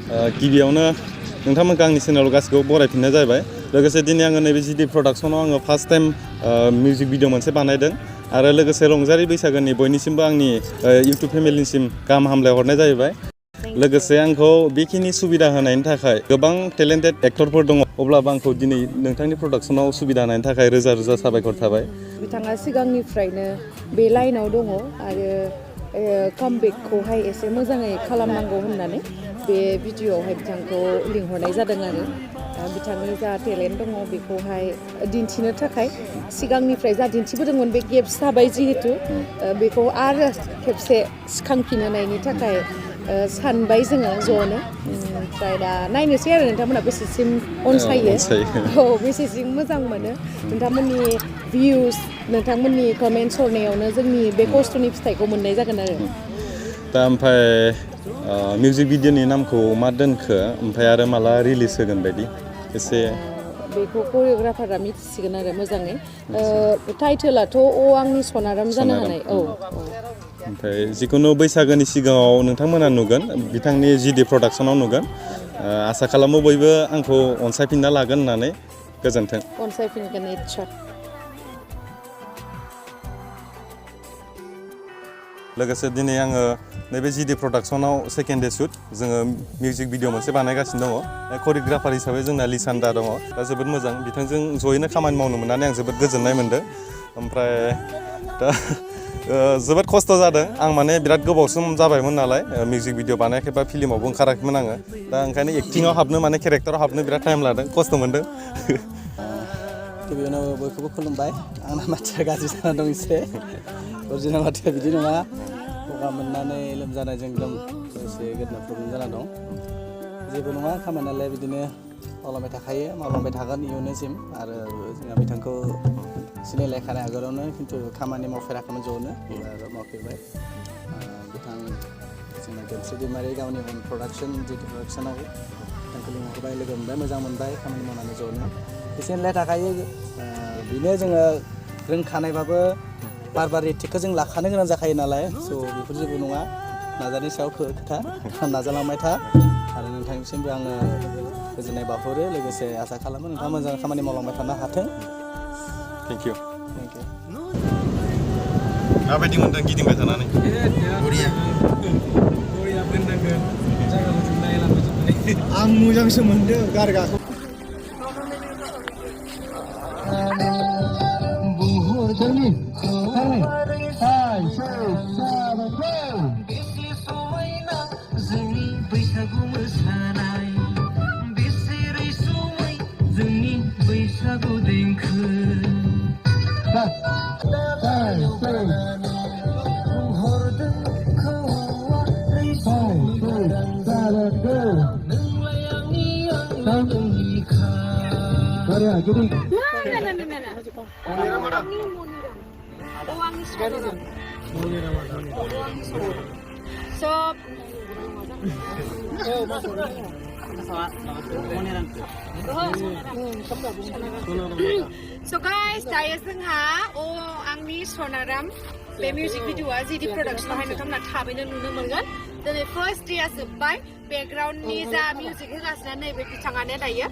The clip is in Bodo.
गिबियावनो नोंथांमोनखौ आंनि चेनेलाव गासिखौबो बरायफिननाय जाबाय लोगोसे दिनै आङो नैबे जिडि प्रडाक्सनाव आङो फार्स्ट टाइम मिउजिक भिडिअ मोनसे बानायदों आरो लोगोसे रंजालि बैसागोनि बयनिसिमबो आंनि इउटुब फेमिलिनिसिम गाहाम हामलाय हरनाय जाहैबाय लोगोसे आंखौ बेखिनि सुबिदा होनायनि थाखाय गोबां टेलेन्टेड एक्टरफोर दङ अब्लाबो आंखौ दिनै नोंथांनि प्रडाक्सनाव सुबिदा होनायनि थाखाय रोजा रोजा साबायखर थाबाय बिथाङा सिगांनिफ्रायनो बे लाइनाव दङ आरो कामबेकखौहाय एसे मोजाङै खालामनांगौ होननानै बे भिडिअआवहाय बिथांखौ लिंहरनाय जादों आरो बिथांनि जा टेलेन्ट दङ बेखौहाय दिन्थिनो थाखाय सिगांनिफ्राय जा दिन्थिबोदोंमोन बे गेप्स थाबाय जिहेतु बेखौ आरो खेबसे सिखांफिनहोनायनि थाखाय सानबाय जोङो ज'नो ओमफ्राय दा नायनोसै आरो नोंथांमोना बेसेसिम अनसायो औ बेसेसिम मोजां मोनो नोंथांमोननि भिउस नोंथांमोननि कमेन्ट्स हरनायावनो जोंनि बे खस्थ'नि फिथाइखौ मोननाय जागोन आरो दा ओमफ्राय मिउजिक भिडिअनि नामखौ मा दोनखो ओमफ्राय आरो माला रिलिज होगोन बायदि एसे बेखौ करिय'ग्राफारा मिथिसिगोन आरो मोजाङै टाइटेलाथ' आंनि सनाराम जानो हानाय औ ओमफ्राय जिखुनु बैसागोनि सिगाङाव नोंथांमोना नुगोन बिथांनि जिडि प्रडाक्सनाव नुगोन आसा खालामो बयबो आंखौ अनसायफिनना लागोन होननानै गोजोन्थों अनसायफिनगोन निस्सय लोगोसे दिनै आङो नैबे जिडि प्रडाक्सनाव सेकेन्ड डे शुट जोङो मिउजिक भिडिअ मोनसे बानायगासिनो दङ करिय'ग्राफार हिसाबै जोंना लिसान्दा दङ दा जोबोद मोजां बिथांजों जयैनो खामानि मावनो मोननानै आं जोबोद गोजोननाय मोन्दों ओमफ्राय दा जोबोद खस्थ' जादों आं माने बिराद गोबाव सम जाबायमोन नालाय मिउजिक भिडिअ बानायाखै बा फिल्मावबो ओंखाराखैमोन आङो दा ओंखायनो एक्टिङाव हाबनो माने केरेक्टाराव हाबनो बिराद टाइम लादों खस्थ' मोन्दों गिबियावनो बयखौबो खुलुमबाय आंना माथोआ गाज्रि जाना दं एसे अरिजिनेल माथोआ बिदि नङा गगा मोननानै लोमजानायजों एसे गोदोना प्रब्लेम जाना दं जेबो नङा खामानियालाय बिदिनो मावलांबाय थाखायो मावलांबाय थागोन इयुनसिम आरो जोंहा बिथांखौ सिनायलायखानाय आगोलावनो खिन्थु खामानि मावफेराखैमोन ज'नो आरो मावफेरबाय बिथां जोंना गेमस्रि दैमारि गावनि अन प्रडाक्सन जिडि प्रडाक्सनाव बिथांखौ लिंहरबाय लोगो मोनबाय मोजां मोनबाय खामानि मावनानै ज'नो एसे एनलाय थाखायो बेनो जोङो रोंखानायबाबो बार बार रिटेकखौ जों लाखानो गोनां जाखायो नालाय स' बेफोर जेबो नङा नाजानायनि सायाव खोथा नाजालांबाय था आरो नोंथांनिसिमबो आङो गोजोननाय बावहरो लोगोसे आसा खालामो नोंथाङा मोजां खामानि मावलांबाय थानो हाथों थेंक इउ माबायदि मोनदों गिदिंबाय थानानै बरिया मोननांगोन जायगाखौ जों नायलांजोबबाय आं मोजांसो मोनदों गारगाखौ So guys, दायो जोंहा आंनि सनाराम बे मिउजिक भिडिअआ जिडि प्रडाक्सनावहाय नोंथांमोना थाबैनो नुनो मोनगोन दिनै फार्स्ट डेआ जोब्बाय बेकग्राउन्डनि जा मिउजिक होगासिनो नैबे बिथाङानो दायो